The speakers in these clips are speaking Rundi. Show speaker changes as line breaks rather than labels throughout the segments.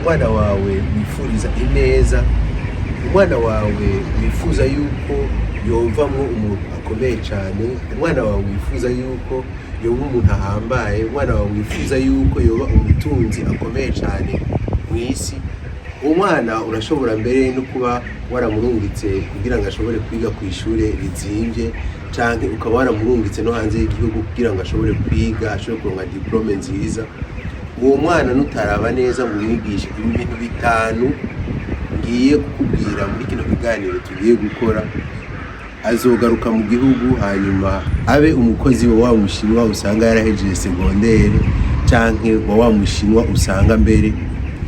Umwana wawe wifuriza ineza, umwana wawe wifuza yuko yovamwo umuntu akomeye cyane, umwana wawe wifuza yuko yoba umuntu ahambaye, umwana wawe wifuza yuko yoba umutunzi akomeye cyane mu isi. Uwo mwana urashobora mbere no kuba waramurungitse kugira ngo ashobore kwiga ku ishure rizimbye, canke ukaba waramurungitse no hanze y'igihugu kugira ngo ashobore kwiga, ashobore kuronka diplôme nziza. Uwo mwana nutaraba neza ngo umwigishe ibi bintu bitanu ngiye kukubwira muri kino kiganiro tugiye gukora, azogaruka mu gihugu hanyuma abe umukozi wa wa Mushinwa usanga yarahejeje secondaire, canke wa wa Mushinwa usanga mbere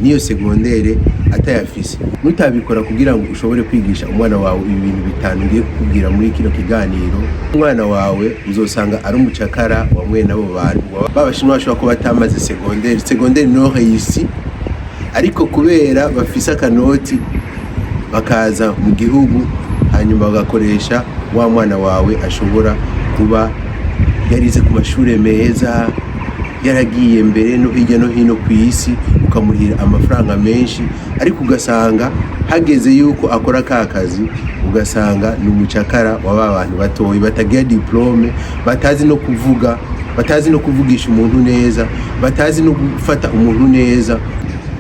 n'iyo secondaire atayafise. Nutabikora kugira ngo ushobore kwigisha umwana wawe ibi bintu bitanu ngiye kukubwira muri kino kiganiro, umwana wawe uzosanga ari umucakara wa mwene abo bantu b'Abashinwa bashobora kuba batamaze secondaire, secondaire non réussi, ariko kubera bafise akanoti bakaza mu gihugu, hanyuma bagakoresha wa mwana wawe ashobora kuba yarize ku mashure meza, yaragiye mbere no hirya no hino ku isi, ukamurihira amafaranga menshi, ariko ugasanga hageze yuko akora ka kazi, ugasanga ni umucakara wa ba bantu batoyi batagira diplôme, batazi no kuvuga, batazi no kuvugisha umuntu neza, batazi no gufata umuntu neza.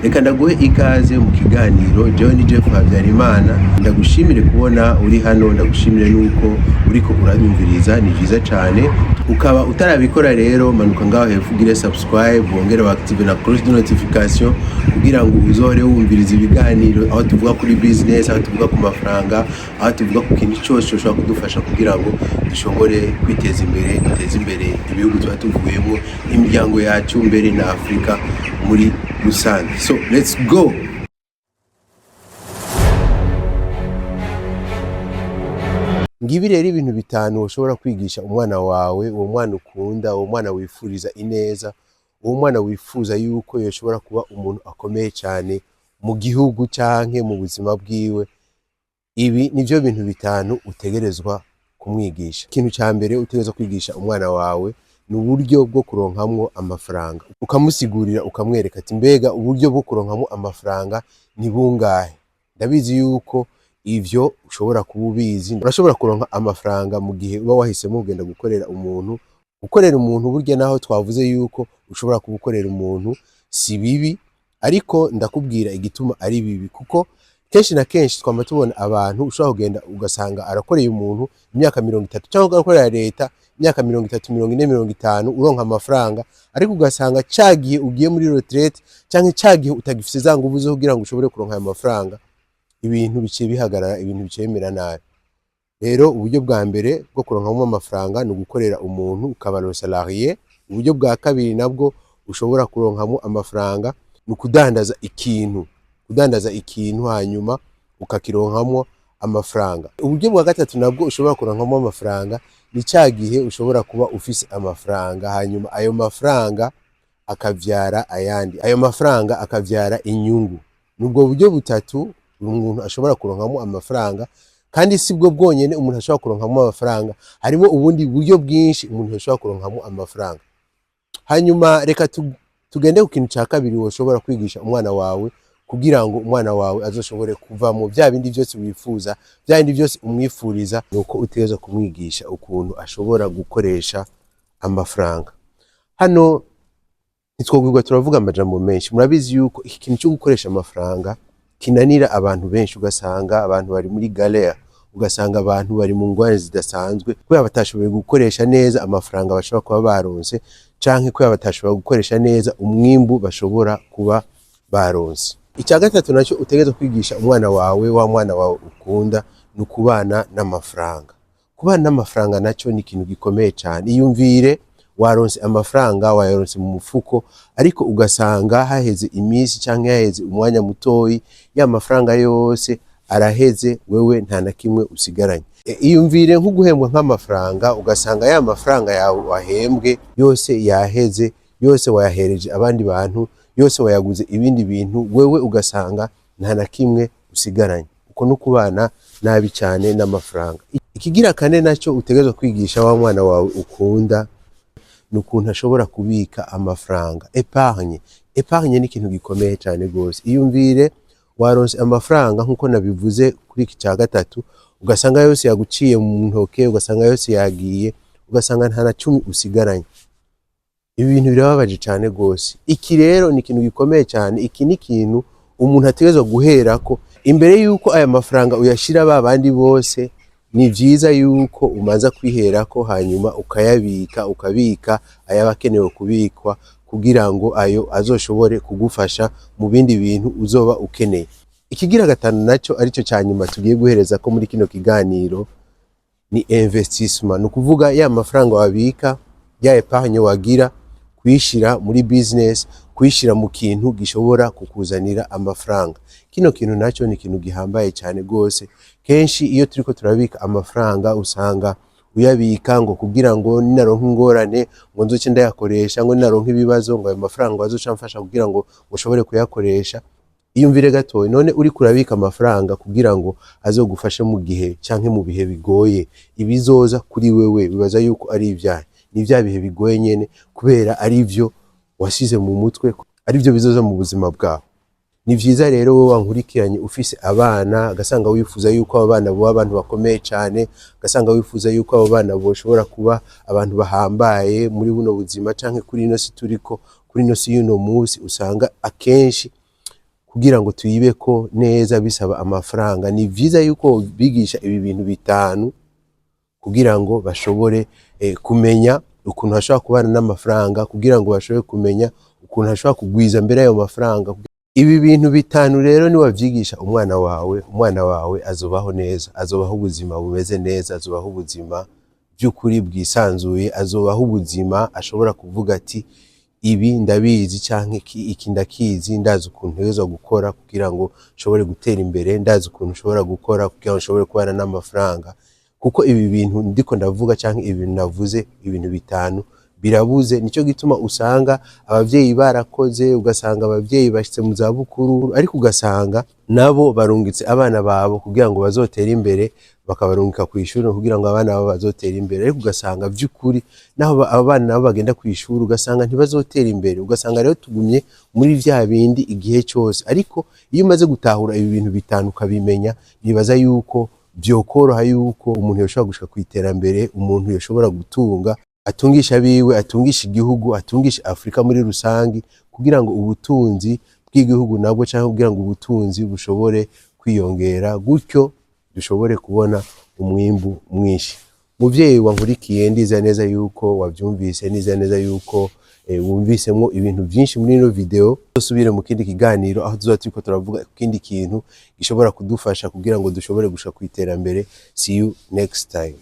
Reka ndaguhe ikaze mu kiganiro. Jewe ni Jeff Habyarimana. Ndagushimire kubona uri hano, ndagushimire nuko uriko uranyumviriza, ni vyiza cane. Ukaba utarabikora rero, manuka ngaho hepfo ugire subscribe, wongere active na cloche de notification kugira ngo uzohore wumviriza ibiganiro aho tuvuga kuri business, aho tuvuga ku mafaranga, aho tuvuga ku kintu cyose ushobora kudufasha kugira ngo dushobore kwiteza imbere, duteze imbere ibihugu tuba tuvuyemo, imiryango yacu, mbere na Afurika muri rusange. So let's go. Ngibi rero ibintu bitanu ushobora kwigisha umwana wawe, uwo mwana ukunda, uwo mwana wifuriza ineza, uwo mwana wifuza yuko yoshobora kuba umuntu akomeye cyane mu gihugu canke mu buzima bwiwe. Ibi nivyo bintu bitanu utegerezwa kumwigisha. Ikintu ca mbere utegerezwa kwigisha umwana wawe ni uburyo bwo kuronkamwo amafaranga. Ukamusigurira, ukamwereka ati: "Mbega uburyo bwo kuronkamwo amafaranga ni bungahe?" Ndabizi yuko ivyo ushobora kuba ubizi. Urashobora kuronka amafaranga mu gihe uba wahisemo kugenda gukorera umuntu. Gukorera umuntu burya, naho twavuze yuko ushobora kuba ukorera umuntu, si bibi, ariko ndakubwira igituma ari bibi, kuko kenshi na kenshi twama tubona abantu ushobora kugenda ugasanga arakoreye umuntu imyaka 30, cyangwa agakorera leta imyaka 30, 40, 50, uronka amafaranga, ariko ugasanga ca gihe ugiye muri retraite canke ca gihe utagifise za nguvu zo kugira ngo ushobore kuronka ayo mafaranga, ibintu biciye bihagarara, ibintu biciye bimera nabi. Rero uburyo bwa mbere bwo kuronkamo amafaranga ni ugukorera umuntu, ukaba le salarié. Uburyo bwa kabiri nabwo ushobora kuronkamo amafaranga ni ukudandaza ikintu, kudandaza ikintu hanyuma ukakironkamo amafaranga. Uburyo bwa gatatu nabwo ushobora kuronkamo amafaranga ni ca gihe ushobora kuba ufise amafaranga, hanyuma ayo mafaranga akavyara ayandi, ayo mafaranga akavyara inyungu. Ni ubwo buryo butatu umuntu ashobora kuronkamo amafaranga, kandi si bwo bwonyene umuntu ashobora kuronkamo amafaranga, harimo ubundi buryo bwinshi umuntu ashobora kuronkamo amafaranga. Hanyuma reka tugende ku kintu ca kabiri woshobora kwigisha umwana wawe kugira ngo umwana wawe azoshobore kuvamo vya bindi vyose wifuza, vya bindi vyose umwifuriza, nuko utegerezwa kumwigisha ukuntu ashobora gukoresha amafaranga. Hano ntitwokwirwa turavuga amajambo menshi. Murabizi yuko iki kintu cyo gukoresha amafaranga kinanira abantu benshi, ugasanga abantu bari muri galère, ugasanga abantu bari mu ngorane zidasanzwe kubera batashoboye gukoresha neza amafaranga bashobora kuba baronse, canke kubera batashoboye gukoresha neza umwimbu bashobora kuba baronse. Icya gatatu nacyo utegerezwa kwigisha umwana wawe, wa mwana wawe ukunda, ni ukubana n'amafaranga. Kubana n'amafaranga nacyo ni ikintu gikomeye cyane. Iyumvire waronse amafaranga, wayaronse mu mufuko, ariko ugasanga haheze iminsi canke haheze umwanya mutoyi, ya mafaranga yose araheze, wewe nta na kimwe usigaranye. Iyumvire nko guhembwa nk'amafaranga, ugasanga ya mafaranga yawe wahembwe yose yaheze, yose wayahereje abandi bantu, yose wayaguze ibindi bintu, wewe ugasanga nta na kimwe usigaranye. Uko no kubana nabi cyane n'amafaranga. Ikigira kane nacyo utegerezwa kwigisha wa mwana wawe ukunda ni ukuntu ashobora kubika amafaranga, épargne. Épargne ni ikintu gikomeye cyane gose. Iyumvire waronse amafaranga, nkuko nabivuze kuri iki cya gatatu, ugasanga yose yaguciye mu ntoke, ugasanga yose yagiye, ugasanga nta na cumi usigaranye. Ibi bintu birababaje cyane gose. Iki rero ni ikintu gikomeye cyane. Iki ni ikintu umuntu ategerezwa guherako imbere yuko aya mafaranga uyashira ba bandi bose. Ni vyiza yuko umaza kwiherako, hanyuma ukayabika, ukabika ayaba akenewe kubikwa, kugira ngo ayo azoshobore kugufasha mu bindi bintu uzoba ukeneye. Ikigira gatanu naco, arico ca nyuma tugiye guhereza ko muri kino kiganiro, ni investissement. Ni ukuvuga ya mafaranga wabika, ya épargne wagira, kuyishira muri business, kuyishira mu kintu gishobora kukuzanira amafaranga. Kino kintu naco ni ikintu gihambaye cyane gose. Kenshi iyo turiko turabika amafaranga, usanga uyabika ngo kugira ngo ninaronka ingorane ngo nzoce ndayakoresha, ngo ninaronka ibibazo ngo ayo mafaranga azoca amfasha kugira ngo ushobore kuyakoresha. Iyumvire gatoya, none uriko urabika amafaranga kugira ngo azogufashe mu gihe canke mu bihe bigoye, ibizoza kuri wewe bibaza yuko ari ivyahe? Ni vya bihe bigoye nyene, kubera ari vyo wasize mu mutwe, ari vyo bizoza mu buzima bwawe. Ni vyiza rero, wowe wankurikiranye ufise abana, agasanga wifuza yuko abo bana boba abantu bakomeye cane, agasanga wifuza yuko abo bana boshobora kuba abantu bahambaye muri buno buzima canke kuri ino si turiko, kuri ino si y'uno musi, usanga akenshi kugira ngo tuyibeko neza bisaba amafaranga. Ni vyiza yuko bigisha ibi bintu bitanu kugira ngo bashobore kumenya ukuntu bashobora kubana n'amafaranga, kugira ngo bashobore kumenya ukuntu bashobora kugwiza mbere ayo mafaranga. Ibi bintu bitanu rero niwavyigisha umwana wawe, umwana wawe azobaho neza, azobaho ubuzima bumeze neza, azobaho ubuzima by'ukuri bwisanzuye, azobaho ubuzima ashobora kuvuga ati: "Ibi ndabizi", canke "Iki ndakizi, ndazi ukuntu ntegerezwa gukora kugira ngo nshobore gutera imbere, ndazi ukuntu nshobora gukora kugira ngo nshobore kubana n'amafaranga." Kuko ibi bintu ndiko ndavuga, canke ibi bintu navuze, ibintu bitanu, birabuze. Nico gituma usanga abavyeyi barakoze, ugasanga abavyeyi bashitse mu zabukuru, ariko ugasanga nabo barungitse abana babo kugira ngo bazotere imbere, bakabarungika kw'ishuri kugira ngo abana babo bazotere imbere, ariko ugasanga vy'ukuri naho abo bana nabo bagenda kw'ishuri, ugasanga ntibazotera imbere. Ugasanga rero tugumye muri vya bindi igihe cose. Ariko iyo umaze gutahura ibi bintu bitanu ukabimenya, nibaza yuko vyokoroha yuko umuntu yoshobora gushika kw'iterambere, umuntu yoshobora gutunga, atungisha abiwe, atungisha igihugu, atungisha Afurika muri rusangi, kugira ngo ubutunzi bw'igihugu nabwo, canke kugira ngo ubutunzi bushobore kwiyongera, gutyo dushobore kubona umwimbu mwinshi. Muvyeyi wankurikiye, ndizera neza yuko wavyumvise, nizera neza yuko wumvisemwo ibintu vyinshi muri ino video. Dusubire mu kindi kiganiro aho tuzoba turiko turavuga ku kindi kintu gishobora kudufasha kugira ngo dushobore gushika kw'iterambere. See you next time.